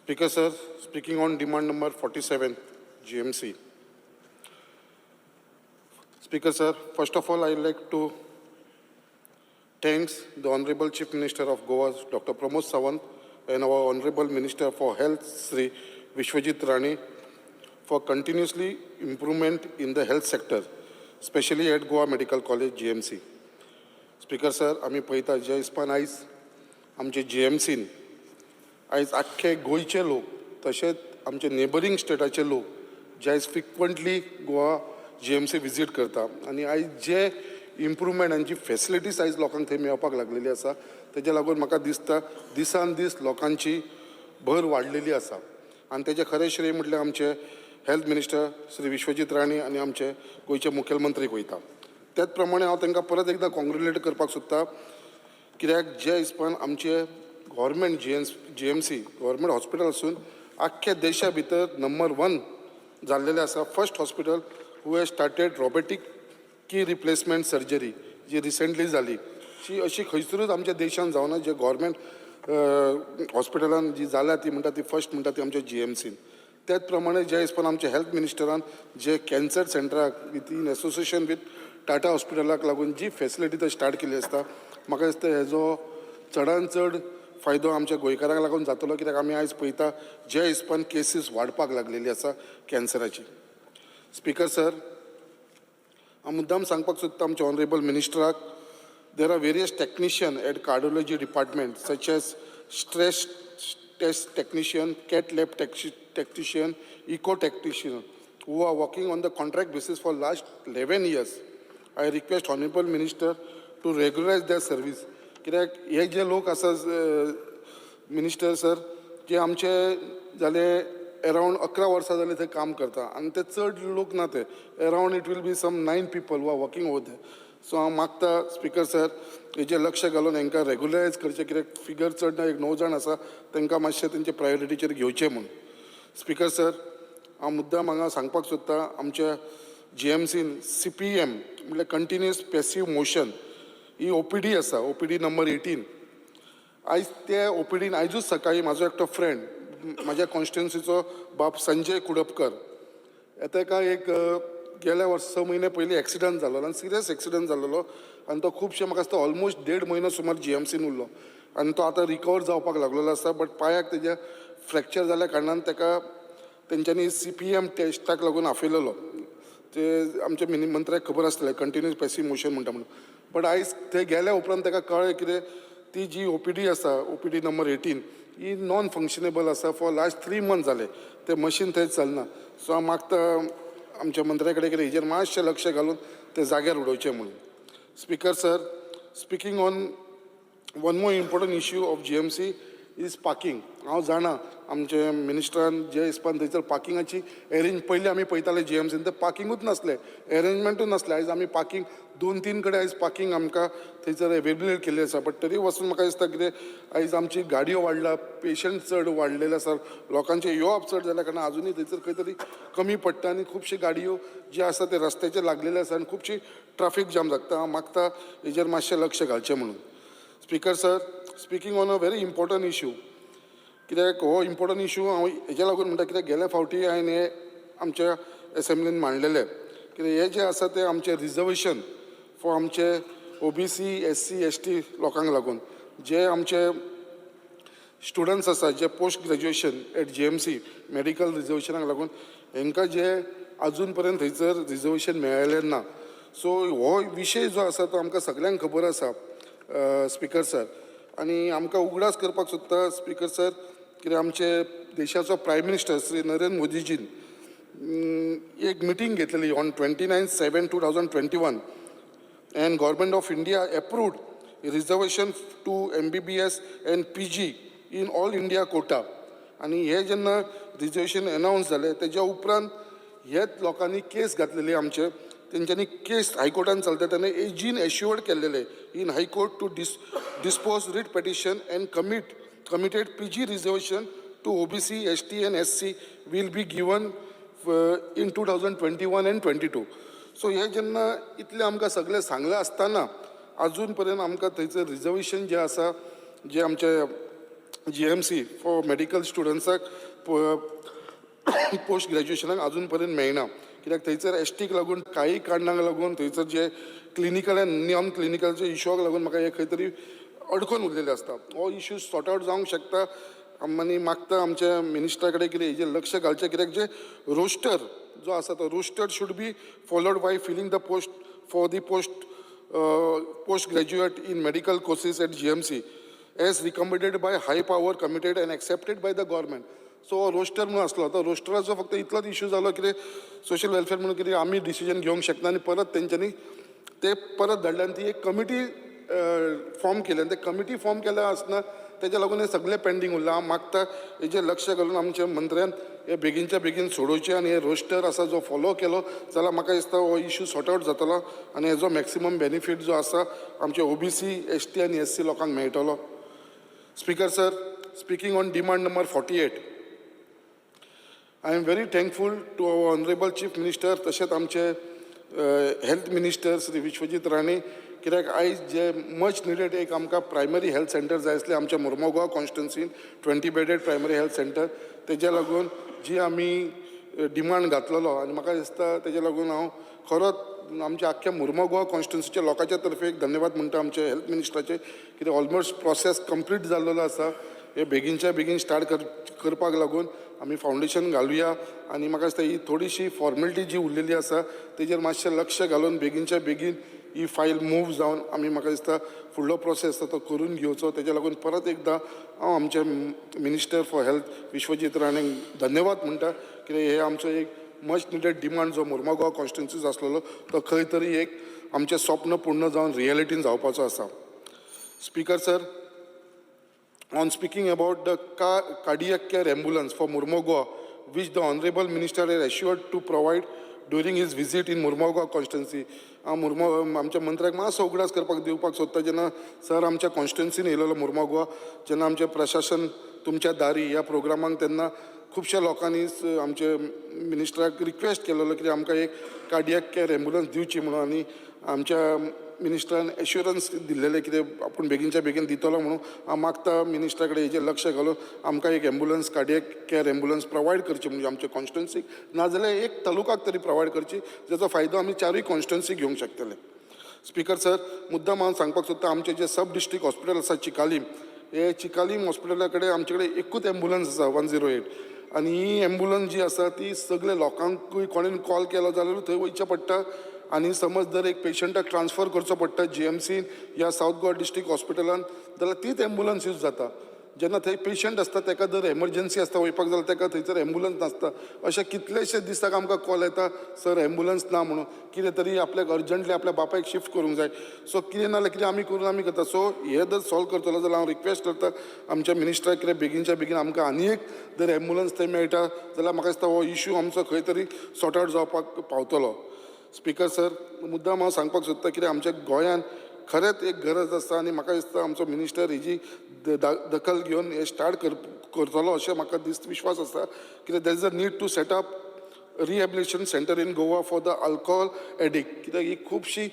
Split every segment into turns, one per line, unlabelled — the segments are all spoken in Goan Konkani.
Speaker sir, speaking on demand number 47, GMC. Speaker sir, first of all, I like to thanks the Honorable Chief Minister of Goa, Dr. Pramod Sawant, and our Honorable Minister for Health, Sri Vishwajit Rane, for continuously improvement in the health sector, especially at Goa Medical College, GMC. Speaker sir, आमी पळयता, जे हिसपान आयज आमचे जीएमसीन आयज आख्खे गोंयचे लोक तशेंच आमचे नेबरींग स्टेटाचे लोक जे आयज फ्रिक्वंटली गोवा जीएमसी विजीट करता आनी आयज जे इम्प्रुवमेंट आनी जी फेसिलिटीज आयज लोकांक थंय मेळपाक लागलेली आसा, तेज्या लागून म्हाका दिसता दिसान दीस लोकांची भर वाडलेली आसा. आनी तेजें खरें श्रेय म्हटल्यार आमचे हेल्थ मिनिस्टर श्री विश्वजीत राणे आनी आमचे गोंयचे मुखेलमंत्रीक वयता. त्याच प्रमाणे हांव तांकां परत एकदां कॉंग्रेट्युलेट करपाक सोदता, कित्याक जे हिसपान आमचे गव्हर्मेंट जीएमसी गव्हर्मेंट हॉस्पिटल आसून आख्ख्या देशा भितर नंबर वन जाल्लेलें आसा, first hospital who has started robotic knee replacement surgery जी रिसेंटली जाली, ती अशी खंयसरूच आमच्या देशान जावना. जे गव्हर्मेंट हॉस्पिटलान जी जाल्या ती म्हणटा ती फर्स्ट म्हणटा ती आमच्या जीएमसीन. त्याच प्रमाणे जे हिसपान आमच्या हेल्थ मिनिस्टरान जे कॅन्सर सेंटराक with in association with Tata हॉस्पिटलाक लागून जी फेसिलिटी थंय स्टार्ट केल्ली आसता, म्हाका दिसता हेजो चडान चड फायदो आमच्या गोंयकारांक लागून जातलो, कित्याक आमी आयज पळयता जे हिसपान केसीस वाडपाक लागलेली आसा कॅन्सराची. स्पीकर सर, हांव मुद्दाम सांगपाक सोदता आमच्या honourable मिनिस्टराक, there are various technician at cardiology department such as stress test technician, cath lab technician, echo technician who are working on the contract basis for last 11 years. I request Honorable Minister to regularize their service. कित्याक हे जे लोक आसा, मिनिस्टर सर, जे आमचे जाले अरावंड 11 वर्सां जाले थंय काम करता आनी ते चड लोक ना ते, around it will be some nine people who are working over there. So हांव मागता, स्पिकर सर, हेजेर लक्ष घालून हांकां रेगुलरायज करचें, कित्याक फिगर चड ना, एक णव जाण आसा, तांकां मातशें तेंचे प्रायोरिटीचेर घेवचें म्हूण. स्पिकर सर, हांव मुद्दाम हांगा सांगपाक सोदता, आमच्या जीएमसीन सीपीएम म्हळ्यार कंटिन्युअस पॅसीव मोशन ही ओपीडी आसा, ओपीडी नंबर 18. आयज ते ओपीडीन आयजूच सकाळी म्हाजो एकटो फ्रेंड, म्हाज्या कॉन्स्टिट्युन्सीचो बाब संजय कुडपकर, ताका एक गेल्या वर्स 6 म्हयने पयलीं एक्सिडंट जाल्लो आनी सिरियस एक्सिडंट जाल्लो आनी तो खुबशे, म्हाका दिसता, ऑलमोस्ट देड म्हयनो सुमार जीएमसीन उरलो आनी तो आतां रिकवर जावपाक लागलेलो आसा, बट पांयाक तेज्या फ्रॅक्चर जाल्या कारणान ताका तेंच्यांनी सीपीएम टेस्टाक लागून आपयलेलो. ते आमच्या मिनी मंत्र्याक खबर आसतलें कंटिन्युअस पॅसीव मोशन म्हणटा म्हणून. बट आयज थंय गेल्या उपरांत ताका कळ्ळें कितें, ती जी ओपीडी आसा, ओपीडी नंबर 18, ही नॉन फंक्शनेबल आसा. फॉर लास्ट 3 मंथ जाले तें मशीन थंय चलना. सो हांव मागता आमच्या मंत्र्या कडेन कितें हेजेर मातशें लक्ष घालून तें जाग्यार उडोवचें म्हणून. Speaker sir, speaking on one more important issue of GMC is parking. हांव जाणा आमचे मिनिस्टरान जे हिसपान थंयसर पार्किंगाची एरेंज, पयलीं आमी पळयताले जीएमसीन ते पार्किंगूच नासलें, एरेंजमेंटूच नासलें. आयज आमी पार्किंग दोन तीन कडेन आयज पार्किंग आमकां थंयसर एवेलेबल केल्ली आसा. बट तरी वचून म्हाका दिसता कितें, आयज आमची गाडयो वाडला, पेशंट चड वाडलेले आसा, लोकांचें येवप चड जाल्या कारणान आजुनूय थंयसर खंय तरी कमी पडटा आनी खुबशी गाडयो जे आसा ते रस्त्याचेर लागलेले आसा आनी खुबशी ट्राफीक जाम जाता. हांव मागता हेजेर मातशें लक्ष घालचें म्हणून. Speaker sir, speaking on a very important issue, कित्याक हो इम्पोर्टंट इशू हांव हेज्या लागून म्हणटा, कित्याक गेल्या फावटी हांवें हें आमच्या एसेंब्लीन मांडलेलें, कित्याक हें जें आसा तें आमचें रिजर्वेशन फॉर आमचे ओबीसी, एससी, एसटी लोकांक लागून, जे आमचे स्टुडंट्स आसा जे post graduation at GMC medical रिजर्वेशनाक लागून, हेंकां जे अजून पर्यंत थंयसर रिजर्वेशन मेळ्ळेलें ना. सो हो विशय जो आसा तो आमकां सगल्यांक खबर आसा, स्पिकर सर. आनी आमकां उगडास करपाक सोदता, स्पिकर सर, कित्याक आमचे देशाचो प्रायम मिनिस्टर श्री नरेंद्र मोदीजीन एक मिटींग घेतलेली on 29/7/2021 and Government of India approved reservation to MBBS and PG in all India quota. आनी हे जेन्ना रिजर्वेशन अनावन्स जालें, तेज्या उपरांत हेच लोकांनी केस घातलेली आमचे, तेंच्यांनी केस हायकोर्टान चलता तेन्ना एजीन एश्युअर्ड केल्लेले in High Court to dispose writ petition and committed PG reservation to OBC, ST and SC will be given in 2021 and 22. So हे जेन्ना इतलें आमकां सगळें सांगलें आसतना अजून पर्यंत आमकां थंयसर रिजर्वेशन जें आसा, जे आमचे GMC for medical स्टुडंट्साक पोस्ट ग्रॅज्युएशनाक अजून पर्यंत मेळना, कित्याक थंयसर एसटीक लागून, काही कारणांक लागून थंयसर जे क्लिनिकल आनी नॉन क्लिनिकलचे इशूआक लागून म्हाका हे खंय तरी अडकोन उरलेले आसता. हो इशू सॉर्ट आवट जावंक शकता आनी मागता आमच्या मिनिस्टरा कडेन कितें हेजेर लक्ष घालचें, कित्याक जे रोस्टर जो आसा तो roster should be followed by filling the post for the post graduate in medical courses at GMC as recommended by high power committed and accepted by the government. So roster म्हणून आसलो तो रोस्टराचो फक्त इतलोच इशू जालो कितें, सोशल वेलफेअर म्हणून कितें आमी डिसिजन घेवंक शकना आनी परत तेंच्यांनी ते परत धाडले आनी ती एक कमिटी फॉर्म केली आनी ते कमिटी फॉर्म केल्या आसतना तेज्या लागून हें सगळें पेंडींग उरलां. हांव मागता हेजेर लक्ष घालून आमच्या मंत्र्यान हे बेगीनच्या बेगीन सोडोवचें आनी हे रोस्टर आसा जो फॉलो केलो जाल्यार म्हाका दिसता हो इशू सॉर्ट आवट जातलो आनी हेजो मॅक्सिमम बेनिफीट जो आसा आमचे ओबीसी, एसटी आनी एससी लोकांक मेळटलो. Speaker sir, speaking on demand number 48, I am very thankful to our honourable Chief Minister, तशेंच आमचे हेल्थ मिनिस्टर श्री विश्वजीत राणे, कित्याक आयज जे मच निडेड एक आमकां प्रायमरी हेल्थ सेंटर जाय आसलें आमच्या मुर्मोगांव कॉन्स्टिट्युन्सीन, 20 bedded primary health centre. तेज्या लागून जी आमी डिमांड घातलेलो आनी म्हाका दिसता तेज्या लागून हांव खरोच आमच्या आख्ख्या मुर्मोगांव कॉन्स्टिट्युन्सीच्या लोकांच्या तर्फे एक धन्यवाद म्हणटा आमच्या हेल्थ मिनिस्टराचे, कित्याक ऑलमोस्ट प्रोसेस कंप्लीट जाल्लेलो आसा. हे बेगीनच्या बेगीन स्टार्ट करपाक लागून आमी फावंडेशन घालुया आनी म्हाका दिसता ही थोडीशी फॉर्मेलिटी जी उरलेली आसा तेजेर मातशें लक्ष घालून बेगीनच्या बेगीन ही फायल मूव जावन आमी म्हाका दिसता फुडलो प्रोसेस आसा तो करून घेवचो. तेज्या लागून परत एकदां हांव आमचे मिनिस्टर फॉर हेल्थ विश्वजीत राणेक धन्यवाद म्हणटा, कित्याक हे आमचो एक मच निडेड डिमांड जो मुर्मोगांव कॉन्स्टिट्युन्सीज आसलेलो तो खंय तरी एक आमचें स्वप्न पूर्ण जावन रियलिटीन जावपाचो आसा. Speaker sir, on speaking about the cardiac care ambulance for Mormugao, which the Honorable Minister has assured to provide during his visit in Mormugao constituency. हांव मुर्मो आमच्या मंत्र्याक मातसो उगडास करपाक दिवपाक सोदता, जेन्ना सर आमच्या कॉन्स्टिट्युन्सीन येयलेलो मुर्मोगोवा, जेन्ना आमचें प्रशासन तुमच्या दारी ह्या प्रोग्रामाक, तेन्ना खुबश्या लोकांनी आमचे मिनिस्टराक रिक्वेस्ट केलेलो की आमकां एक कार्डियक केअर एम्बुलन्स दिवची म्हणून आनी आमच्या मिनिस्टरान एश्युरन्स दिल्लेलें कितें आपूण बेगीनच्या बेगीन दितलो म्हणून. हांव मागता मिनिस्टरा कडेन हेजेर लक्ष घालून आमकां एक ambulance, cardiac care ambulance provide करची, म्हणजे आमच्या कॉन्स्टिट्युन्सीक नाजाल्यार एक तालुकाक तरी प्रोवायड करची, जाचो फायदो आमी चारूय कॉन्स्टिट्युन्सी घेवंक शकतले. स्पीकर सर, मुद्दाम हांव सांगपाक सोदता, आमचें जें सब डिस्ट्रिक्ट हॉस्पिटल आसा चिकालीम, हे चिकालीम हॉस्पिटला कडेन आमचे कडेन एकूच एम्बुलन्स आसा, 108. आनी ही एम्बुलन्स जी आसा ती सगळे लोकांकूय कोणेन कॉल केलो जाल्यार थंय वयचें पडटा आनी समज जर एक पेशंटाक ट्रान्सफर करचो पडटा जीएमसीन या सावथ गोवा डिस्ट्रिक्ट हॉस्पिटलान जाल्यार तीच एम्बुलन्स यूज जाता. जेन्ना थंय पेशंट आसता, ताका जर एमर्जन्सी आसता वयपाक जाल्यार ताका थंयसर एम्बुलन्स नासता. अशे कितलेशे दिसाक आमकां कॉल येता, सर एम्बुलन्स ना म्हणून, कितें तरी आपल्याक अर्जंटली आपल्या बापायक शिफ्ट करूंक जाय. सो कितें ना जाल्यार कितें आमी करून आमी करता. सो हे जर सॉल्व करतलो जाल्यार हांव रिक्वेस्ट करता आमच्या मिनिस्टराक कितें बेगीनच्या बेगीन आमकां आनी एक जर एम्बुलन्स थंय मेळटा जाल्यार म्हाका दिसता हो इशू आमचो खंय तरी सॉर्ट आवट जावपाक पावतलो. स्पीकर सर, मुद्दाम हांव सांगपाक सोदता कितें आमच्या गोंयांत खरेंच एक गरज आसा आनी म्हाका दिसता आमचो मिनिस्टर हेजी दखल घेवन हे स्टार्ट करतलो अशें म्हाका विश्वास आसा. कित्याक there is a need to set up rehabilitation centre in Goa for the alcohol addict, कित्याक ही खुबशी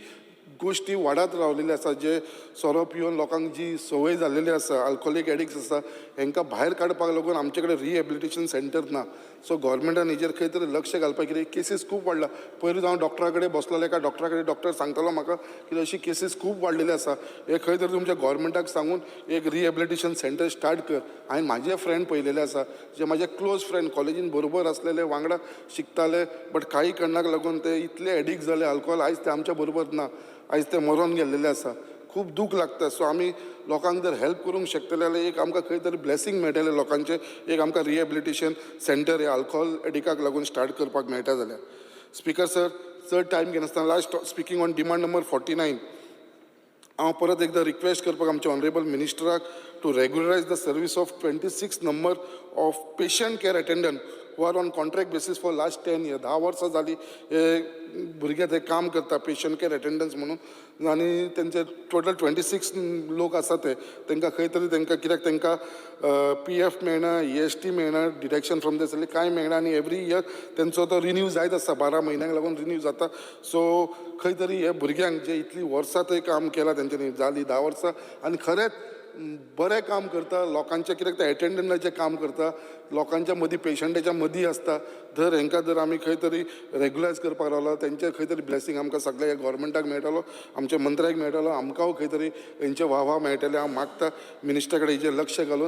गोश्टी वाडत रावलेली आसा. जे सोरो पिवन लोकांक जी संवय जाल्लेली आसा, अल्कोहोलीक एडिक्ट्स आसा, हेंकां भायर काडपाक लागून आमचे कडेन रिहेबिलिटेशन सेंटर ना. सो गोवोरमेंटान हेजेर खंय तरी लक्ष घालपाक, कित्याक केसीस खूब वाडला. पयरूच हांव डॉक्टरा कडेन बसलेलो, एका डॉक्टरा कडेन, डॉक्टर सांगतालो म्हाका की अशी केसीस खूब वाडलेली आसा, हे खंय तरी तुमच्या गोवोरमेंटाक सांगून एक रिहेबिलिटेशन सेंटर स्टार्ट कर. हांवें म्हाजे फ्रेंड पळयलेले आसा, जे म्हाजे क्लोज फ्रेंड, कॉलेजीन बरोबर आसलेले, वांगडा शिकताले, बट काही कारणाक लागून ते इतले एडिक्ट जाले अल्कोहोल, आयज ते आमच्या बरोबर ना, आयज ते मरोन गेल्लेले आसा. खूब दूख लागता. सो आमी लोकांक जर हेल्प करूंक शकतले जाल्यार एक आमकां खंय तरी ब्लेसींग मेळटलें लोकांचें, एक आमकां रिहेबिलिटेशन सेंटर हे अल्कोहोल एडिकाक लागून स्टार्ट करपाक मेळटा जाल्यार. स्पीकर सर, चड टायम घेनासतना last, speaking on demand number 49, हांव परत एकदां रिक्वेस्ट करपाक आमच्या honourable मिनिस्टराक to regularise the service of 26 number of patient care attendant who are on contract basis for last 10 year. 10 वर्सां जालीं हे भुरगे थंय काम करता पेशंट केअर अटेंडन्स म्हणून आनी तेंचे टोटल 26 लोक आसा. ते तांकां खंय तरी तांकां, कित्याक तांकां पीएफ मेळना, ईएसटी मेळना, डिडक्शन फ्रॉम the salary कांय मेळना आनी एवरी इयर तेंचो तो रिन्यू जायत आसता, 12 म्हयन्यांक लागून रिन्यू जाता. सो खंय तरी हे भुरग्यांक जे इतलीं वर्सां थंय काम केलां तेंच्यांनी, जालीं 10 वर्सां आनी खरेंच बरें काम करता लोकांचें. कित्याक ते एटेंडंटाचें काम करता, लोकांच्या मदीं, पेशंटाच्या मदीं आसता. जर हेंकां जर आमी खंय तरी रेगुलायज करपाक रावला, तेंचे खंय तरी ब्लेसींग आमकां सगळ्या गोवोरमेंटाक मेळटलो, आमच्या मंत्र्याक मेळटलो, आमकांय खंय तरी हेंचे वाह वाह मेळटले. हांव मागता मिनिस्टरा कडेन हेजेर लक्ष घालून.